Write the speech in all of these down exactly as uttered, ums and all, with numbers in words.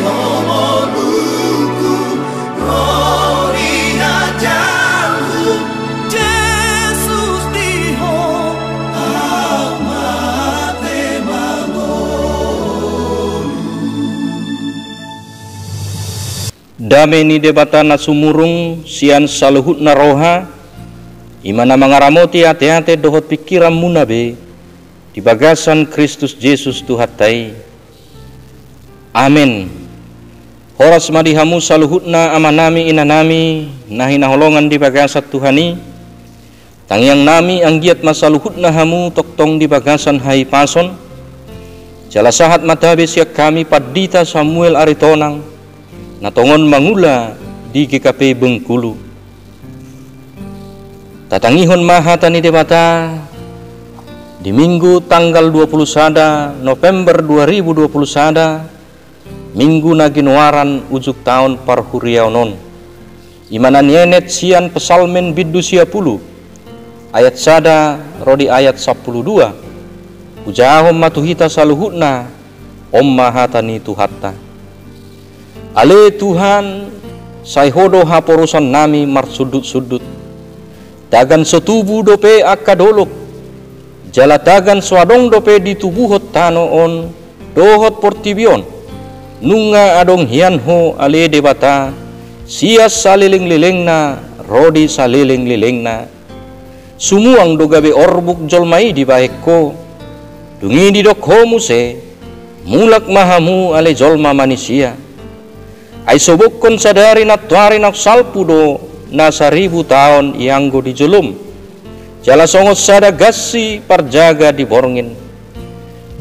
Ho ngolungku, ro di ajalhu, Jesus di ho, au mate mangolu. Dame ni Debata na sumurung sian saluhutna roha, i ma na mangaramoti ateate dohot pingkiranmuna be, di bagasan Kristus Jesus Tuhanta i. Amen. Horas ma di hamu saluhutna amanami inanami na hinaholongan di bagasan Tuhan i. Tangiangnami anggiat ma saluhutna hamu tongtong di bagasan hahipason. Jala sahat ma tabe sian hami Pandita Samuel Aritonang, na tongon mangula di G K P Bengkulu. Tatangihon ma hata ni Debata di Minggu tanggal dua puluh sada November dua ribu dua puluh sada, Minggu na ginoaran ujung taon parhuriaon on. I ma na nienet sian Psalmen bindu sia pulu, ayat sada ro di ayat sampulu dua. Hujahahon ma tu hita saluhutna, on ma hata ni Tuhanta. Ale Tuhan, sai Ho do haporusannami marsundutsundut. Tagan so tubu dope angka dolok, jala tagan so adong dope ditubuhon tano on dohot portibi on, nunga adong hian Ho ale Debata, sian salelenglelengna ro di salelenglelengna. Sumuang do gabe orbuk jolma i dibahen Ho. Dung i didok Ho muse, mulak ma hamu ale jolma manisia. Ai sobokkon sadari nantoari naung salpu do na saribu taon ianggo di jolom. Jala songon sada gansi parjaga di borngin.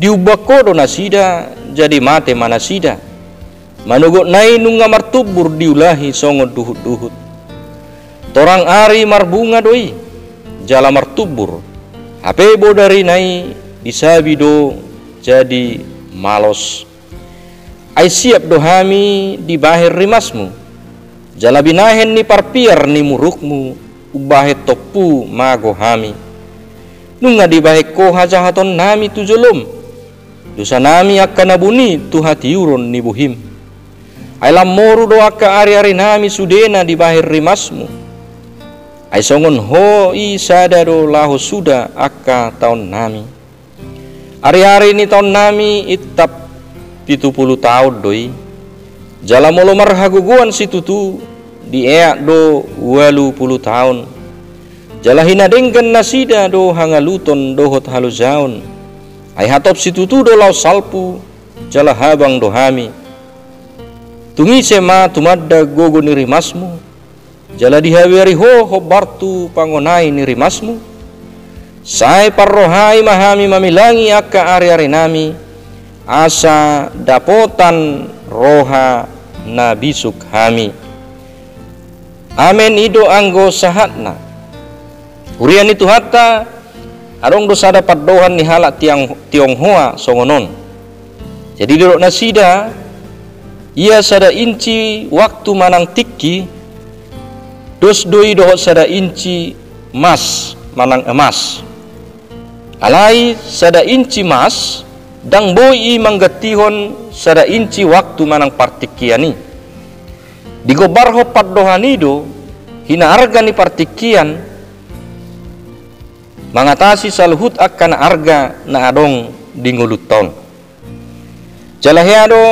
Diumbak Ho do nasida, jadi mate ma nasida. Manogotna i nunga martumbur diulahi songon duhutduhut. Torang ari marbunga do i, jala martumbur. Hape bodarina i disabi do jadi malos. Ai siap do hami dibahen rimasmu, jala binahen ni parpiar ni murukmu, umbahen tompu mago hami. Nunga dibahen Ho hajahatonnami tu jolom, dosanami angka na buni tu hatiuron ni bohim. Ai lam moru do angka ariarinami sudena dibahen rimasmu. Ai songon Ho i sada do laho suda angka taonnami. Ariari ni taonnami intap pitu pulu taon do i. Jala molo marhagogoan situtu, dieak do ualu pulu taon. Jala hinadenggan nasida do hangaluton dohot halojaon. Ai hatop situtu do laos salpu, jala habang do hami. Tung ise ma tumanda gogo ni rimasmu, jala dihabiari Ho hombar tu pangonai ni rimasmu? Sai parrohai ma hami mamilangi angka ariarinami, asa dapotan roha na bisuk hami. Amen, i do anggo sahatna. Huria ni Tuhanta, adong do sada pandohan ni halak Tiang-, Tionghoa songon on. Jadi didok nasida, ia sada inci waktu manang tingki, dos do i dohot sada inci mas manang emas. Alai sada inci mas, ndang boi i manggantihon sada inci waktu manang partingkian i. Digombarhon pandohan i do, hinaarga ni partingkian, mangatasi saluhut angka na arga na adong di ngolunta on. Jala hea do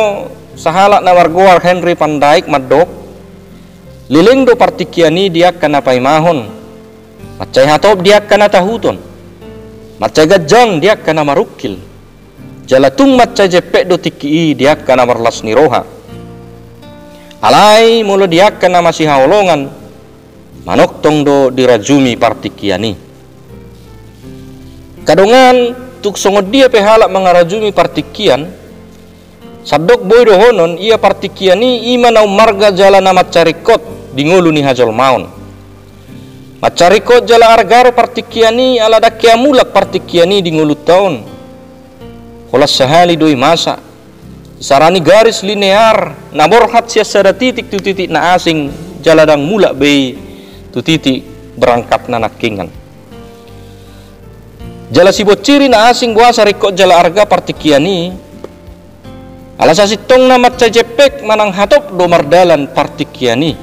sahalak na margoar Henry Van Dyke mandok, leleng do partingkian i di angka na paimahon, mansai hatop di angka na tahuton, mansai ganjang di angka na marungkil, jala tung mansai jempek do tingki i di angka na marlas ni roha. Alai molo di angka na masihaholongan, manongtong do dirajumi partingkian i. Angka dongan, tung songon dia pe halak mangarajumi partingkian, sandok boi dohonon ia partingkian i, i ma na ummarga jala na mansai ringkot di ngolu ni hajolmaon. Mansai ringkot jala arga do partingkian i ala ndang hea mulak partingkian i di ngolunta on. Holan sahali do i masa. Isarani garis linear na borhat sian sada titik tu titik na asing, jala ndang mulak be i tu titik berangkatna nangkingan. Jala sibonsiri na asing boasa ringkot jala arga partingkian i, Ala sasintongna mansai jempek manang hatop do mardalan partingkian i.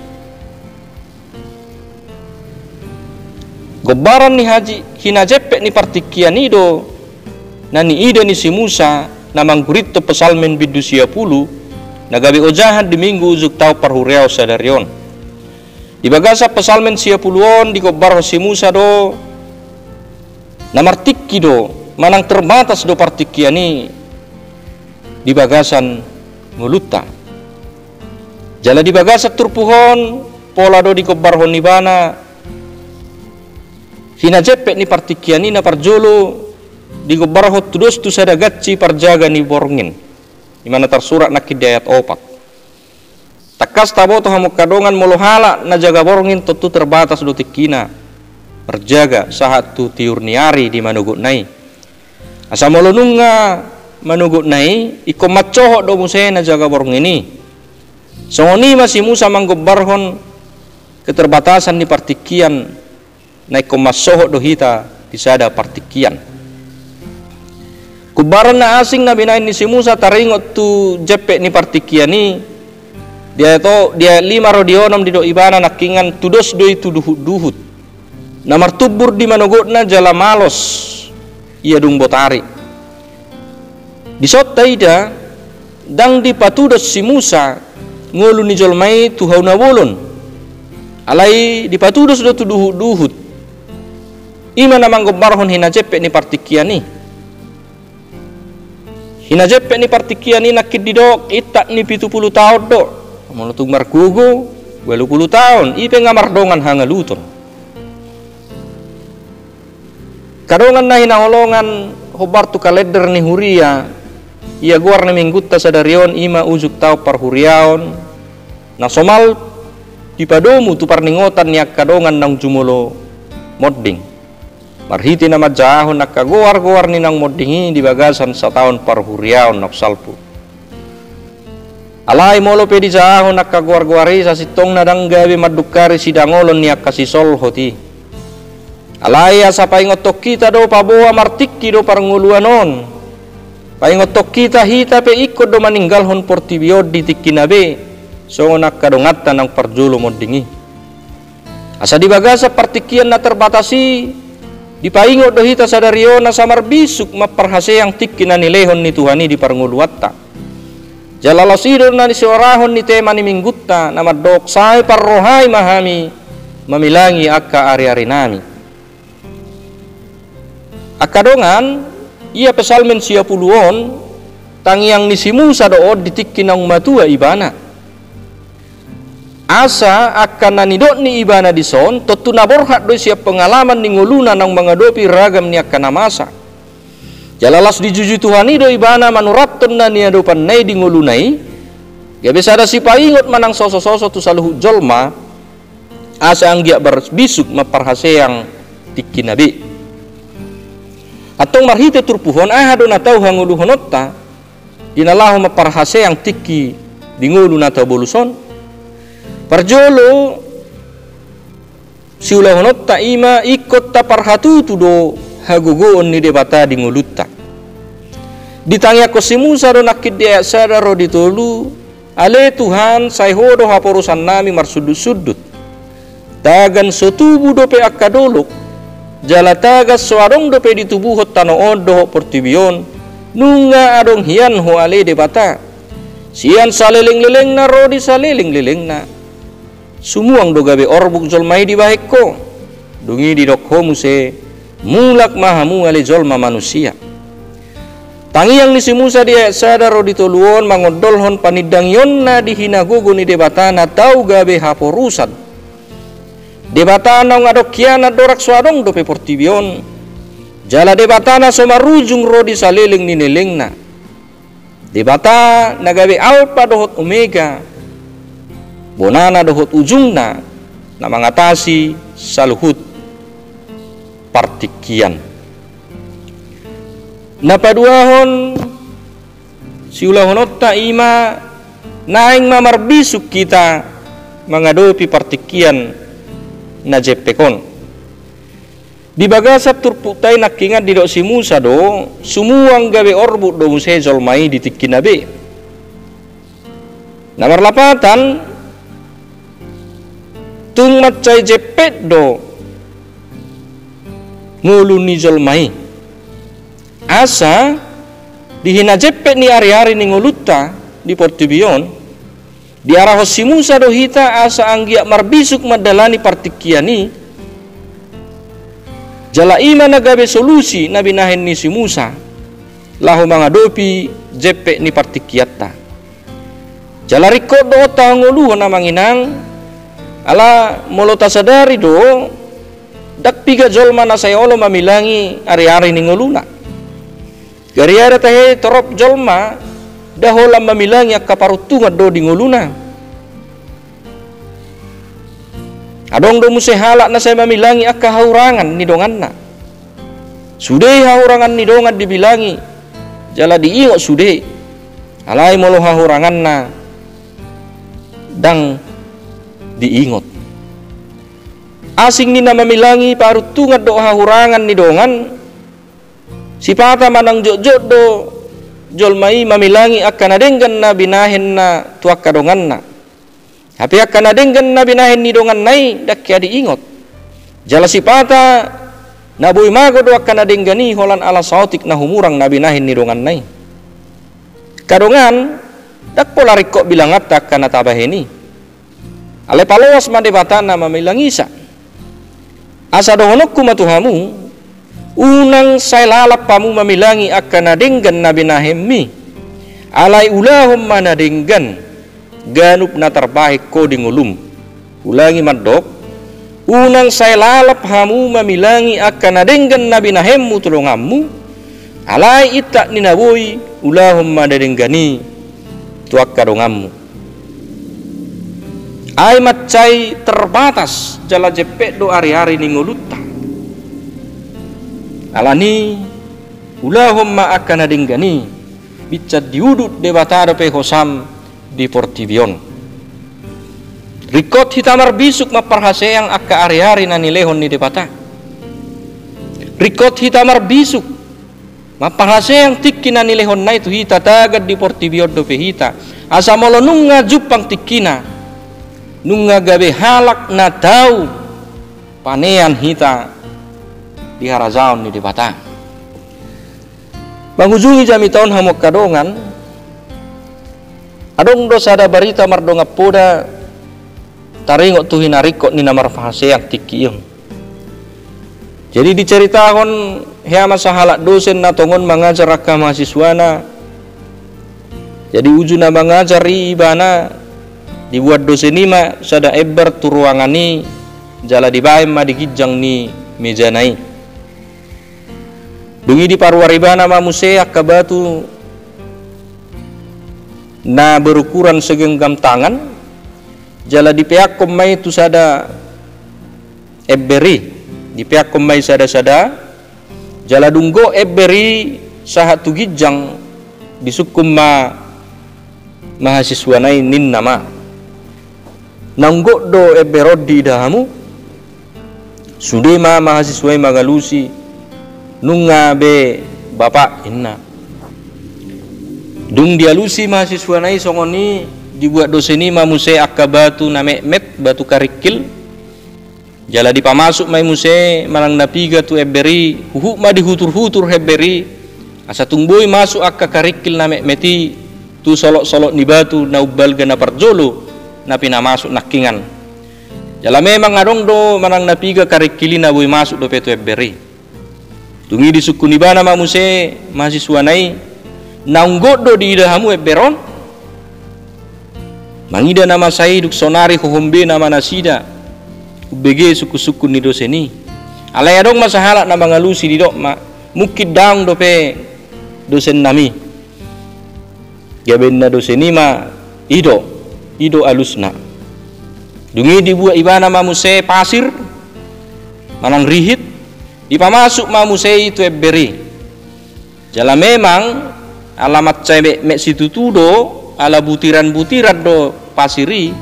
Gombaran ni haji hinajempek ni partingkian i do na niida ni si Musa na manggurithon Psalmen bindu sia pulu na gabe ojahan di Minggu ujung taon parhuriaon sadari on. Di bagasan Psalmen sia pulu on digombarhon si Musa do na martingki do manang terbatas do partingkian i di bagasan ngolunta. Jala di bagasan turpuk on pola do digombarhon ibana hinajempek ni partingkian i. Na parjolo digombarhon tudos tu sada gansi parjaga ni borngin, i ma na tarsurat nangkin di ayat opat. Tangkas taboto hamu angka dongan molo halak na jaga borngin tontu terbatas do tingkina marjaga sahat tu tiur ni ari di manogotna i. Asa molo nunga manogotna i ingkon mansohot do muse na jaga borngin i. Songon i ma si Musa manggombarhon keterbatasan ni partingkian na ingkon mansohot do hita di sada partingkian. Gombaran na asing na binahen ni si Musa taringot tu jempek ni partingkian i di ayat o, di ayat lima ro di onom didok ibana nangkiningan tudos do i tu duhutduhut na martumbur di manogotna jala malos ia dung botari. Dison taida ndang dipatudos si Musa ngolu ni jolma i tu hau na bolon. Alai dipatudos do tu duhutduhut. I ma na manggombarhon hinajempek ni partingkian i. Hinajempek ni partingkian i nangkin didok intap ni pitu pulu taon do. Molo tung margogo ualu pulu taon i pe nga mardongan hangaluton. Angka dongan na hinaholongan, hombar tu kalender ni huria, ia goar ni Minggunta sadari on i ma ujung taon parhuriaon na somal dipadomu tu parningotan ni angka dongan naung jumolo monding marhite na manjaahon angka goargoar ni naung monding i di bagasan sataon parhuriaon naung salpu. Alai molo pe dijaahon angka goargoar i, sasintongna ndang gabe mandungkari sidangolon ni angka sisolhot i. Alai asa paingothon hita do paboa martingki do parngoluan on. Paingothon hita, hita pe ingkon do maninggalhon portibi on di tingkina be songon angka donganta naung parjolo monding i. Asa di bagasan partingkian na terbatas i, dipaingot do hita sadari on asa marbisuk mamparhaseang tingki na nilehon ni Tuhan i di parngoluanta. Jala laos i do na nisorahon ni tema ni Minggunta na mandok sai parrohai ma hami mamilangi angka ariarinami. Angka dongan, ia Psalmen sia pulu on, tangiang ni si Musa do on di tingki naung matua ibana. Asa angka na nidok ni ibana dison tontu na borhat do i sian pengalaman ni ngoluna naung mangadopi ragam ni angka na masa. Jala laos dijujui Tuhan i do ibana manurathon na niadopanna i di ngoluna i, gabe sada sipaingot manang sosososo tu saluhut jolma, asa anggiat marbisuk mamparhaseang tingkina be. Antong marhite turpuk on aha do na tau hangoluhononta di na laho mamparhaseang tingki di ngolu na tabolus on? Parjolo siulahononta i ma ingkon taparhatutu do hagogoon ni Debata di ngolunta. Ditangiangkon si Musa do nangkin di ayat sada ro di tolu, ale Tuhan, sai Ho do haporusannami marsundutsundut. Tagan so tubu dope angka dolok, jala tagan so adong dope ditubuhon tano on dohot portibi on, nunga adong hian Ho ale Debata, sian salelenglelengna ro di salelenglelengna. Sumuang do gabe orbuk jolma i dibahen Ho. Dung i didok Ho muse, mulak ma hamu ale jolma manusia. Tangiang ni si Musa di ayat sada ro di tolu on mangondolhon panindangionna di hinagogo ni Debata na tau gabe haporusan. Debata naung adong hian andorang so adong dope portibi on. Jala Debata na so marujung ro di saleleng ni lelengna. Debata na gabe Alpa dohot Omega, bonana dohot ujungna, na mangatasi saluhut partingkian. Na paduahon siulahononta i ma naeng ma marbisuk hita mangadopi partingkian na jempek on. Di bagasan turpukta i nangkiningan didok si Musa do, sumuang gabe orbuk do muse jolma i di tingkina be. Na marlapatan, tung mansai jempek do ngolu ni jolma i. Asa di hinajempek ni ariari ni ngolunta di portibi on, diarahon si Musa do hita asa anggiat marbisuk mandalani partingkian i. Jala i ma na gabe solusi na binahen ni si Musa laho mangadopi jempek ni partingkianta. Jala ringkot do on tahangoluhon, amang inang, ala molo tasadari do, ndang piga jolma na sai olo mamilangi ariari ni ngoluna. Gariada tahe torop jolma nda holan mamilangi angka paruntungan do di ngoluna. Adong do muse halak na sai mamilangi angka hahurangan ni donganna. Sude hahurangan ni dongan dibilangi, jala diingot sude. Alai molo hahuranganna ndang diingot. Asing ni na mamilangi paruntungan dohot hahurangan ni dongan, sipata manang jotjot do jolma i mamilangi angka na denggan na binahenna tu angka donganna. Hape angka na denggan na binahen ni donganna i ndang hea diingot. Jala sipata na boi mago do angka na denggan i holan ala saotik na humurang na binahen ni donganna i. Angka dongan, ndang pola ringkot bilanganta angka na tabahen i. Alai paloas ma Debata na mamilangisa. Asa dohononku ma tu hamu, unang sai lalap hamu mamilangi angka na denggan na binahenmi. Alai ulahon ma na denggan ganup na tarbahen ho di ngolum. Ulangi mandok, unang sai lalap hamu mamilangi angka na denggan na binahenmu tu donganmu. Alai intap ni na boi, ulahon ma na denggan i tu angka donganmu. Ai mansai terbatas jala jempek do ariari ni ngolunta. Alani ulahon ma angka na denggan i, binsan diudut Debata dope hosam di portibi on. Ringkot hita marbisuk mamparhaseang angka ariari na nilehon ni Debata. Ringkot hita marbisuk mamparhaseang tingki na nilehonna i tu hita, tagan di portibi on dope hita. Asa molo nunga jumpang tingkina, nunga gabe halak na tau panean hita di harajaon ni Debata. Mangujungi jamita on hamu angka dongan, adong do sada barita mardongan poda taringot tu hinaringkot ni na marhaseang tingki i on. Jadi diceritahon hea ma sahalak dosen na tongon mangajar angka mahasiswana. Jadi uju na mangajar i ibana, dibuat dosen i ma sada ember tu ruangan i, jala dibaen ma di ginjang ni mejana i. Dung i diparuar ibana ma muse angka batu na berukuran segenggam tangan, jala dipeakkon ma i tu sada ember i, dipeakkon ma i sada-sada, jala dung gok ember i sahat tu ginjang, disungkun ma mahasiswana i, ninna ma: Naung gok do ember on diida hamu? Sude ma mahasiswa i mangalusi: Nunga be, Bapak, ninna. Dung dialusi mahasiswana i songon i, dibuat dosen i ma muse angka batu na metmet, batu karingkil. Jala dipamasuk ma i muse manang na piga tu ember i, huhut ma dihutur-hutur ember i, asa tung boi masuk angka karingkil na metmet i tu solot-solot ni batu na umbalga na parjolo na pinamasuk nangkingan. Jala memang adong do manang na piga karingkil i na boi masuk dope tu ember i. Dung i disungkun ibana ma muse mahasiswana i: Naung gok do diida hamu ember on? Mangida na masa i, dung sonari hohom be nama nasida umbege sungkun-sungkun ni dosen i. Alai adong ma sahalak na mangalusi, didok ma: Mungkin daong dope dosennami. Gabe ninna dosen i ma: I do, i do alusna. Dung i dibuat ibana ma muse pasir manang rihit, dipamasuk ma muse i tu ember i. Jala memang ala mansai metmet situtu do, ala butiran-butiran do pasir i,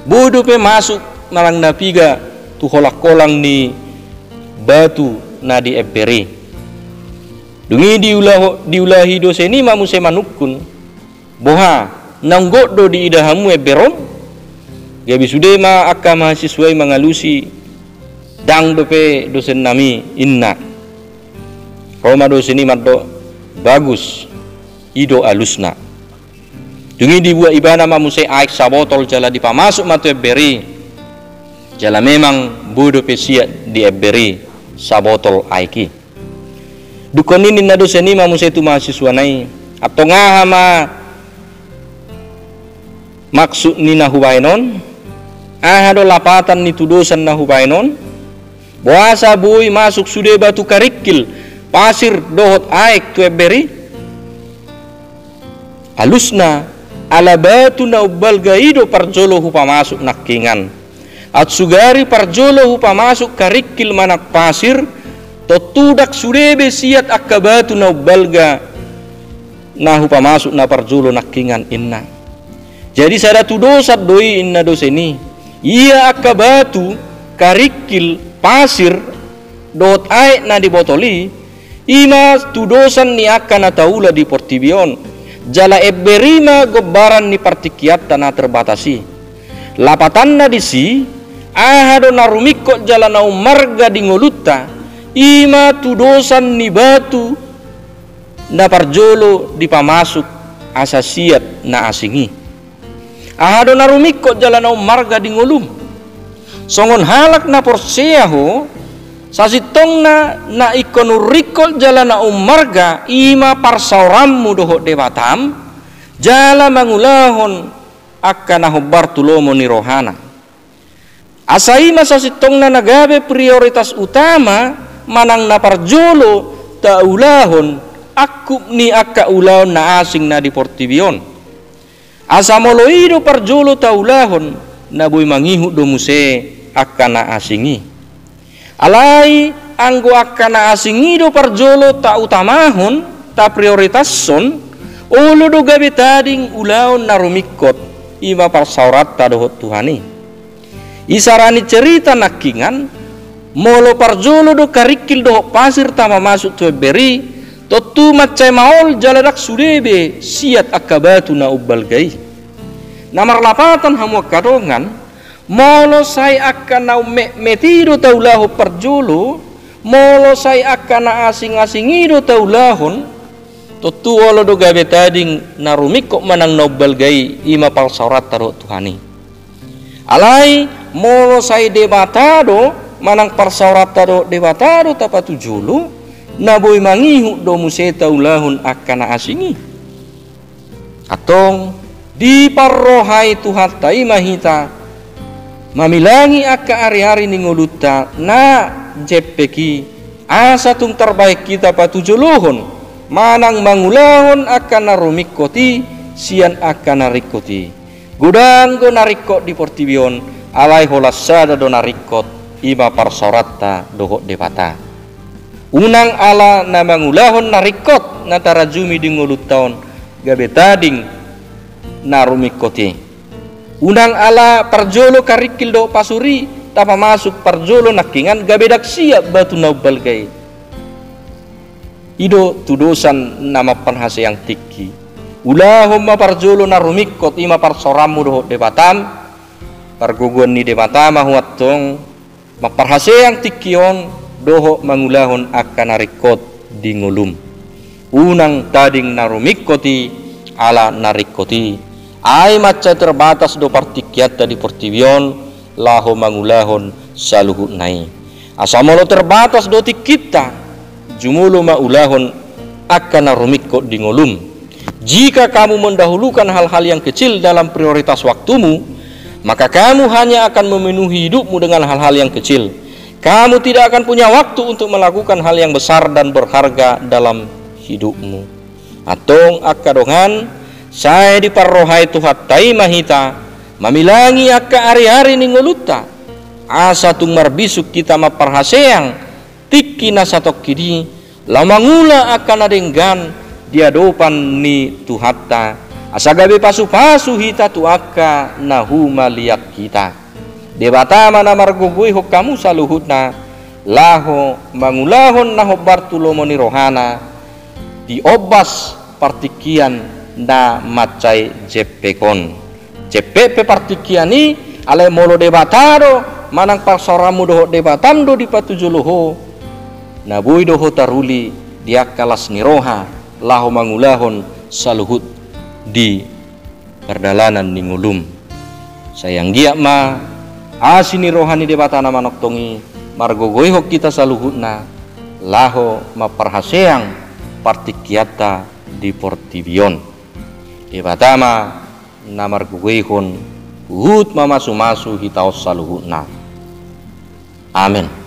boi dope masuk manang na piga tu holang-holang ni batu na di ember i. Dung i diulaho-, diulahi dosen i ma muse manungkun: Boha, Naung gok do diida hamu ember on? Gabe sude ma angka mahasiswa i mangalusi, ndang dope dosennami, inna. Ro ma dosen i mandok, bagus, i do alusna. Dung i dibuat ibana ma muse aek sabotol jala dipamasuk ma tu ember i. Jala memang boi dope siat di ember i sabotol aek i. Dungkon i ninna dosen i ma muse tu mahasiswana i, antong aha ma maksud ni na hubaen on? Aha do lapatan ni tudosan na hubaen on? Boasa boi masuk sude batu karikil, pasir dohot aek tu ember i? Alusna, ala batu na umbalga i do parjolo hupamasuk nangkingan. Aut sugari parjolo hupamasuk karikil manang pasir, tontu ndang sude be siat angka batu na umbalga na hupamasuk na parjolo nangkingan, inna. Jadi sada tudosan do i, inna dosen i. Ia angka batu, karikil, pasir, dohot aek na di botol i, i ma tudosan ni angka na taula di portibi on. Jala ember i ma gombaran ni partingkianta na terbatas i. Lapatanna disi, aha do na rumingkot jala na ummarga di ngolunta, i ma tudosan ni batu na parjolo dipamasuk asa siat na asing i. Aha do na rumingkot jala na ummarga di ngolum? Songon halak na porsea ho, sasintongna na ingkon urringkot jala na ummarga, i ma parsaoranmu dohot Debatam, jala mangulahon angka na hombar tu lomo ni rohana. Asa i ma sasintongna na gabe prioritas utama manang na parjolo taulahon angkup ni angka ulaon na asing na di portibi on. Asa molo i do parjolo taulahon, na boi mangihut do muse angka na asing i. Alai anggo angka na asing i do parjolo tautamahon, taprioritashon, olo do gabe tading ulaon na rumingkot, i ma parsaoranta dohot Tuhan i. Isarani cerita nangkingan, molo parjolo do karikil dohot pasir tapamasuk tu ember i, tontu mansai maol jala ndang sude be siat angka batu na umbalga i. Na marlapatan hamu angka dongan, molo sai angka na ummetmet i do taulahon parjolo, molo sai angka na asing-asing i do taulahon, tontu olo do gabe tading na rumingkot manang na umbalga i, i ma parsaoranta dohot Tuhan i. Alai molo sai Debata do, manang parsaoranta dohot Debata do tapatujolo, na boi mangihut do muse taulahon angka na asing i. Antong, diparrohai Tuhanta i ma hita mamilangi angka ari-ari ni ngolunta na jempek i, asa tung tarbahen hita patujolohon manang mangulahon angka na rumingkot i sian angka na ringkot i. Godang do na ringkot di portibi on, alai holan sada do na ringkot, i ma parsaoranta dohot Debata. Unang ala na mangulahon na ringkot na tarajumi di ngolunta on gabe tading na rumingkot i. Unang ala parjolo karikil dohot pasir i tapamasuk parjolo nangkingan gabe ndang siat batu na umbalga i. I do tudosan na mamparhaseang tingki. Ulahon ma parjolo na rumingkot, i ma parsaoranmu dohot Debatam. Pargogoan ni Debata ma ho antong mamparhaseang tingki on dohot mangulahon angka na ringkot di ngolum. Unang tading na rumingkot i ala na ringkot i. Ai mansai terbatas do partingkianta di portibi on laho mangulahon saluhutna i. Asa molo terbatas do tingkinta, jumolo ma ulahon angka na rumingkot di ngolum. Jika kamu mendahulukan hal-hal yang kecil dalam prioritas waktumu, maka kamu hanya akan memenuhi hidupmu dengan hal-hal yang kecil. Kamu tidak akan punya waktu untuk melakukan hal yang besar dan berharga dalam hidupmu. Antong angka dongan, sai diparrohai Tuhanta i ma hita mamilangi angka ari-ari ni ngolunta, asa tung marbisuk hita mamparhaseang tingki na satongkin i, laho mangula angka na denggan di adopan ni Tuhanta, asa gabe pasu-pasu hita tu angka na humaliang hita. Debata ma na margogoihon hamu saluhutna, laho mangulahon na hombar tu lomo ni rohana, di ombas partingkian na mansai jempek on. Jempek pe partingkian i, alai molo Debata do manang parsaoranmu dohot Debatam do dipatujolo ho, na boi do ho taruli di angka las ni roha laho mangulahon saluhut di pardalanan ni ngolum. Sai anggiat ma asi ni roha ni Debata na manongtong i margogoihon hita saluhutna laho mamparhaseang partingkianta di portibi on. Debata ma na margogoihon, huhut mamasumasu hita on saluhutna. Amen.